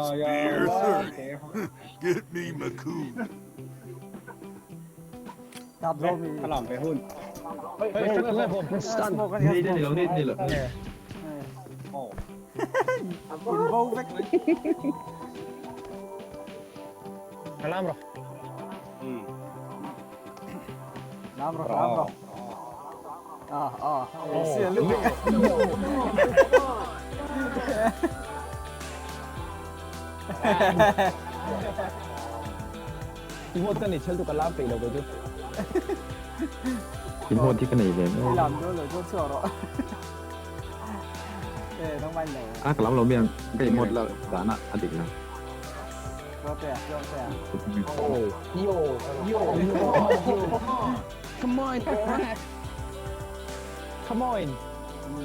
It's beer 30. Get me Macoun. Tap zo mi. Ka lam ve hun. Stun. Ni ni lo ni ni lo. Oh. In bo vek. Ka lam ro. Lam ro, lam ro. Ah, ah. Sian lutuk. I mot ka nei chel tu ka lam peih lo kei chu. I mot hi ka nei ve I lam dawn lo chuan chhuak rawh. Eh, nang man lo. A ka lam lo mi ang ka i mot la dan a a dik lo. Chuan te a, chuan te a. Oh, yo, yo, yo. Come on, Come on.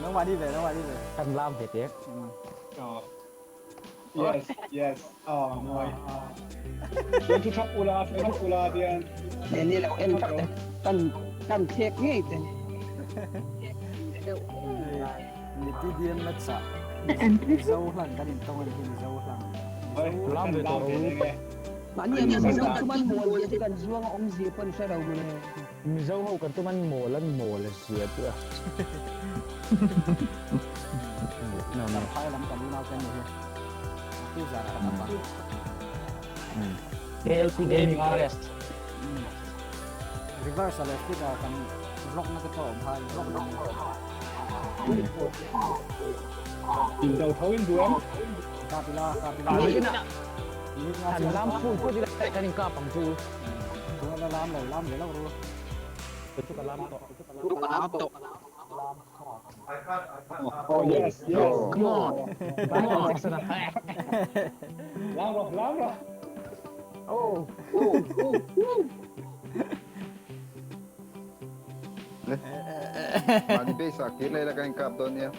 Nang mah ni ve, nang mah ni ve. Kan lam ve te. Yes, yes. Oh, mawi. Tian thu thap ula, thu thap ula tian. Ne ni lo en tak te. Kan kan thek ngei te. Ni TDM match ah Mizo hlang kan intawng a nih hi Mizo hlang. Lam ve tawh rawh u. Mahni a Mizo chu an mawl zia chu kan zuang a awm zia pawh an hre lo mawle. Mizo ho kan tum an mawl an mawl a zia chu a. Kan phai lam kan unau te an ni hi. Tu zan ah kan up a. KLP Gaming RS. Reverse a leh fit a kan vlog na te pawh a awm kha in vlog na ni. In do tho in duam. Kap ila, kap ila. Kan lam full pawh ila kan in kap ang chu. Tuna la lam lo, lam ve lo ru. Chu ka lam tawh. Chu ka lam tawh. Oh yes, yes. Come on. Come on. Lam rawh, lam rawh. Oh. Oh, oh, oh. Mahni base ah kir leh ila kan inkap dawn nia.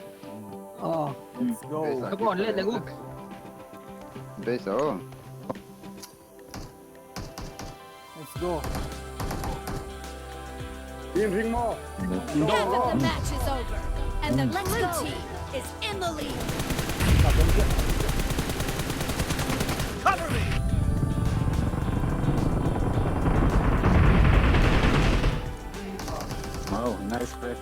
Oh. Let's go. Base ah Come on, let the go. Base ah aw. Let's go. In ring maw? Now that the match is over and the blue team is in the lead. Cover me! Wow, nice play.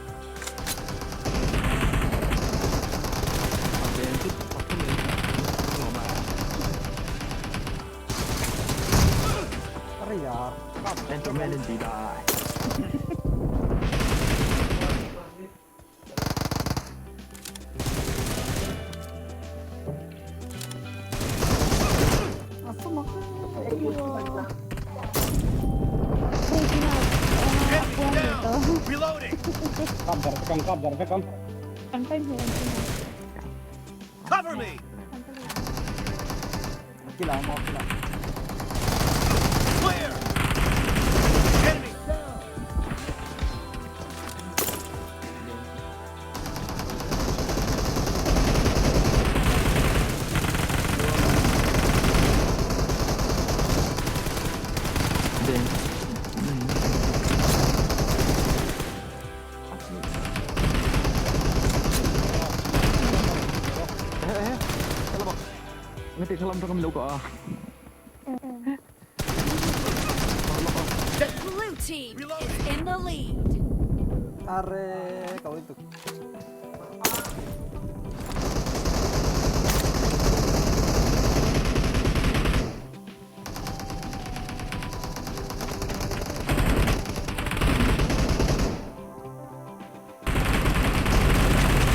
Arre yaar. Gentleman in die. Enemy down! Reloading! Kap dar vek ang, kap dar vek ang. Cover me! Kila mo, kila. Clear! Enemy down! Deng. Eh eh. Ngati thalam takam lo ka a. The blue team is in the lead. Arre, kau itu.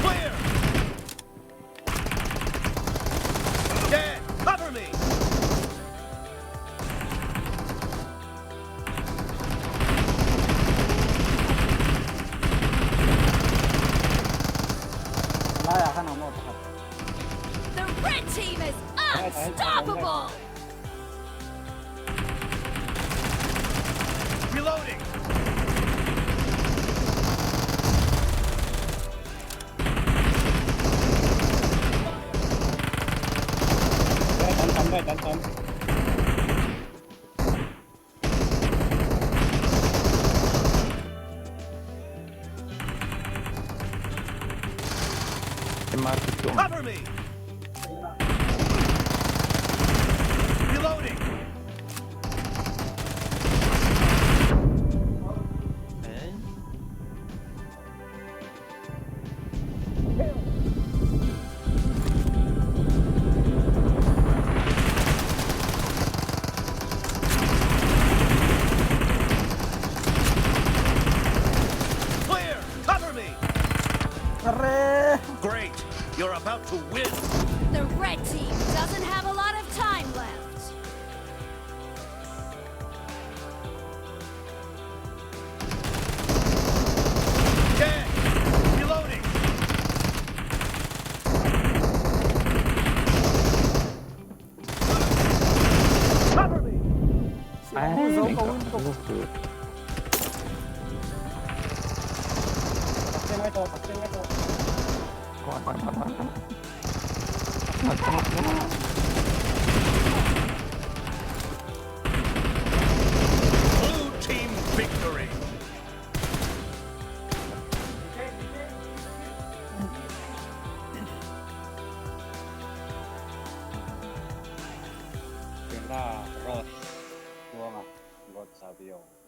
Clear! Dead! Cover me! Laiah khan ang maw pakhat. The red team is unstoppable. Reloading! Vai tan tam, vai tan tam. MR Cover me! Ai, zo ko un ko. Blue team victory. Kena Ross Tuanga God Savio.